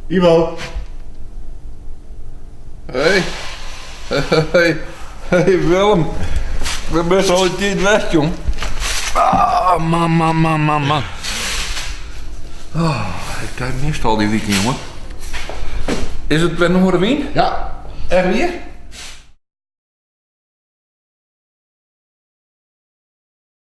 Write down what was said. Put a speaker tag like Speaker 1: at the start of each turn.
Speaker 1: Ivo.
Speaker 2: Hey. Hey. Hey Willem. Wêr bist al dy tiid west, jong? Ah, man, man, man, man, man. Oh, ik ha mist al dy wiken, jongen. Is it wer noardewyn?
Speaker 1: Ja.
Speaker 2: Echt wier?